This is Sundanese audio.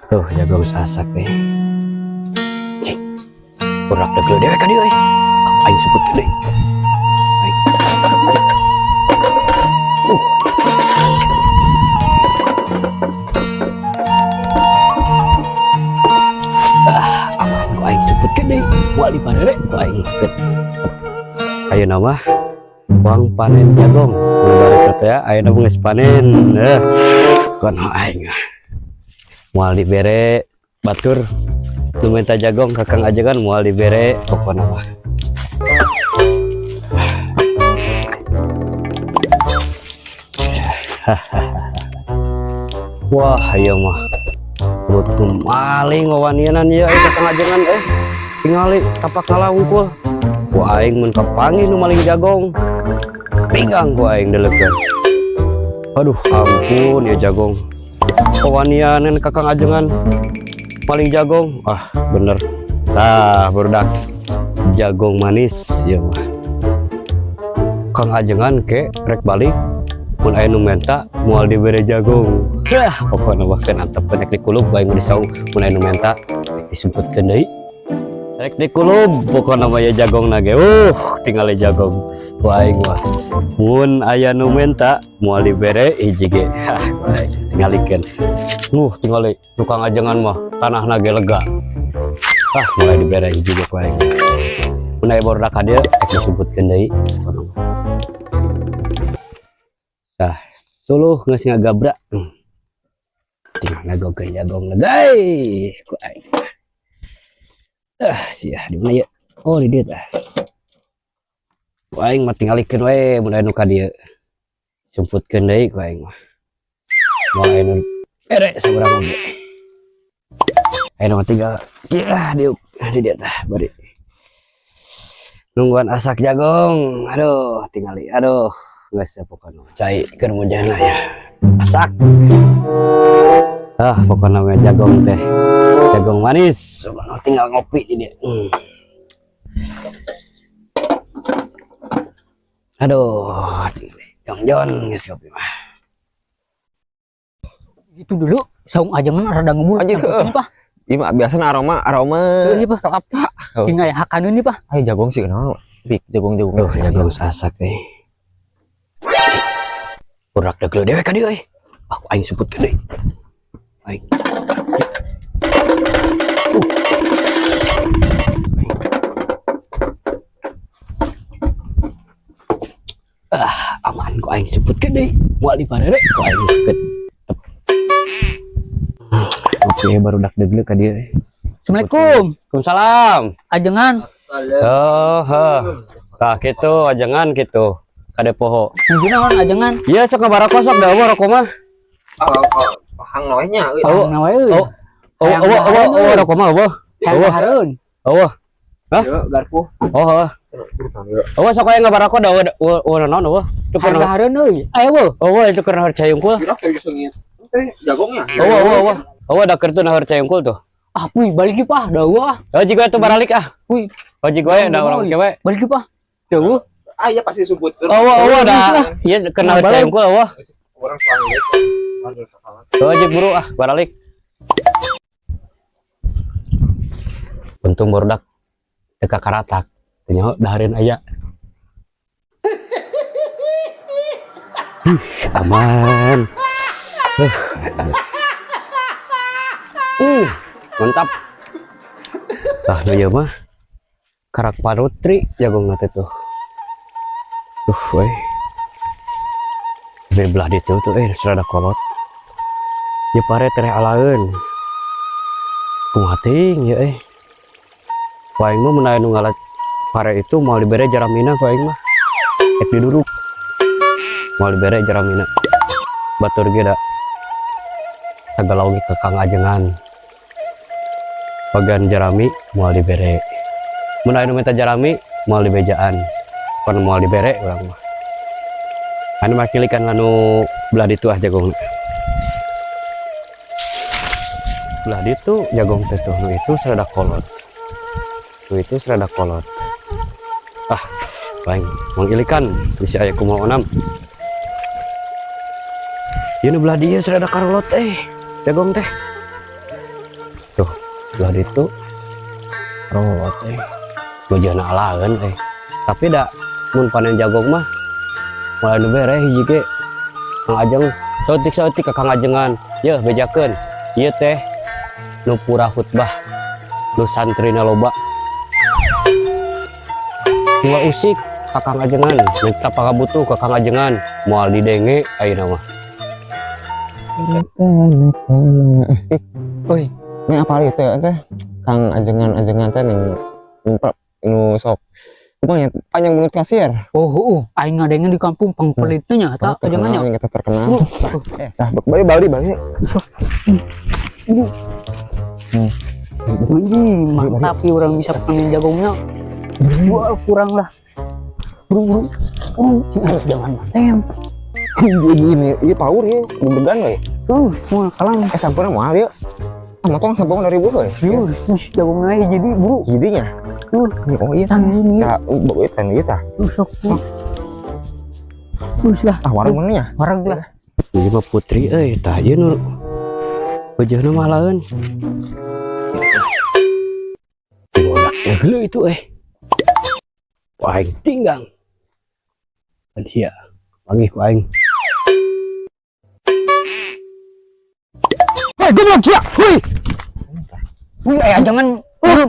Tuh jago sasak eh. Cing. Urak deugleuk dewek ka dieu euy. Aku aing sebut deui. Aing. Ah, aman ku aing sebut deui. Moal diparere ku aing. Ayeuna mah uang panen jagong. Mun teh ya ayeuna geus panen. Eh, kono aing ah. Moal dibere batur nu minta jagong ka Kang Ajengan moal dibere pokona mah. Wah, ieu mah perut nu maling wawanianan ieu ka Kang Ajengan eh. Tingali tapak ngala wungkul. Ku aing mun kapanggih nu maling jagong. Tinggang ku aing deleukeun. Aduh, ampun ya jagong. Wawanianan ka Kang Ajengan maling jagong. Ah, bener. Tah, barudak jagong manis ieu mah. Kang Ajengan ke rek balik mun aya nu menta moal dibere jagong. Hah, pokona mah keun antep rek dikulub bae di saung mun aya nu menta disebutkeun deui. Rek dikulub pokona mah ya jagong na ge. Tingali jagong ku aing mah. Mun aya nu menta moal dibere hiji ge. Hah, ku aing tingalikeun. Tingali tukang ajengan mah tanahna ge lega. Ah, mulai dibere hiji ge ku aing. Mun aya barudak ka dieu rek disebutkeun deui pokona mah. Tah, suluh geus ngagabra. Tinggal nagokeun jagong legai ku aing. Ah, sia di mana ya? Oh, di dieu tah. Ku aing mah tingalikeun we mun aya nu ka dieu. Sumputkeun deui ku aing mah. Moal aya nu bere saurang oge. Aya nu tinggal kieu ah diuk di dieu tah bari. Nungguan asak jagong. Aduh, tingali. Aduh, geus pokona cai keur mujana ya. Asak. Ah, pokona mah jagong teh. Jagong manis, pokona tinggal ngopi di dieu. Aduh, tinggal jongjon geus ngopi mah. Itu dulu saung ajengan rada ngebul. Anjing, heeh. Pak. Ieu mah biasa aroma, aroma. Iya, Pak. Kelapa. Sing aya hakaneun nih, Pak. Ayo jagong sih kenapa? Pik jagong-jagong. Duh, jagong sasak euy. Urak deugleuk dewek ka dieu euy. Aku aing sebutkeun deui. Aing. Ah, aman ku aing sebutkeun deui. Moal diparere ku aing sebutkeun. Oke, baru dak deugleuk ka dieu euy. Assalamualaikum. Waalaikumsalam. Ajengan. Oh, heuh. Tah kitu ajengan kitu. Kade poho. Nuju naon ajengan? Iya sok ngabarako sok da eueuh rokok mah. Ah, hang we nya euy. Oh, Hang we euy. Oh, oh, oh, oh, oh, rokok mah eueuh. Hayang dahareun. Eueuh. Hah? Yeuh, garpu. Oh, heuh. Eueuh sok aya ngabarako da eueuh naon eueuh. Itu Hayang keur dahareun euy. Aya eueuh. eueuh itu keur nahar cai unggul. Kira kayak sengit. Teh jagongnya. Eueuh, eueuh, eueuh. Eueuh da keur tuh nahar cai unggul tuh. Ah, puy balik ieu Pak, da eueuh ah. Oh, jiga tuh baralik ah. Puy. Oh, jiga we da urang ke we. Balik ieu Pak. Da eueuh. Ah, iya pasti disebutkeun. Eueuh, eueuh da. Ieu keur nahar cai unggul eueuh. Orang soang ieu. Oh, jig buru ah, baralik. Untung barudak teu kakaratak. Teu nyaho dahareun aya. Ih, aman. Mantap. Tah nu ieu mah karak parutri jagongna teh tuh. Duh we. Dari belah ditu tuh serada kolot. Ieu pare tereh alaeun. Kumaha teuing ieu euy. Ku aing mah mun aya nu ngala pare itu moal dibere jaramina ku aing mah. Rek diduruk. Moal dibere jaramina. Batur ge da. Sagala oge ka Kang Ajengan. Bagian jerami moal dibere. Mun aya nu minta jerami moal dibejaan. Pan moal dibere urang mah. Anu mah kilikan anu belah ditu ah jagongna. Belah ditu jagong teh tuh nu itu serada kolot. Nu itu serada kolot. Ah, paling mangilikan bisi aya kumaha onam. Ieu nu belah dieu serada karolot jagong teh. Lah ditu rot eh. Wajahna alaeun eh. Tapi da mun panen jagong mah mulai nu bere hiji ge Kang Ajeng saeutik-saeutik ka Kang Ajengan. Yeuh bejakeun. Ieu teh nu pura khutbah nu santrina loba. Dua usik ka Kang Ajengan, minta pakabutuh ka Kang Ajengan, moal didenge ayeuna mah. Woi, Ini apa itu ya teh? Kang ajengan-ajengan teh ning nu sok kumaha nya panjang mulut kasir. Oh, heeh, aing ngadengen di kampung pangpelitnya nya eta ajengannya. Terkenal, kita terkenal. Uh, Nah, balik balik balik. Anjing, mantap ya orang bisa panen jagongnya. Jual kurang lah. Buru buru. Buru, cing aduh jangan matem. Gini, iya power ya, deg-degan we. Mau kalang. Eh sampurna moal yuk. Ah, motong sampurna dari buru we. Yuk, terus jagongnya jadi buru. Jadinya. Oh iya. Tan ini. Ya, bawa tan ieu tah. Sok. Terus lah, Ah, warung mana ya? warang lah. Ieu mah putri euy, tah ieu nu wajahna mah laeun. Bodak geuleuh itu eh. Ku aing tinggang. Pan sia, panggih ku aing. Hei, goblok sia. Hei. Wih, jangan. Hey,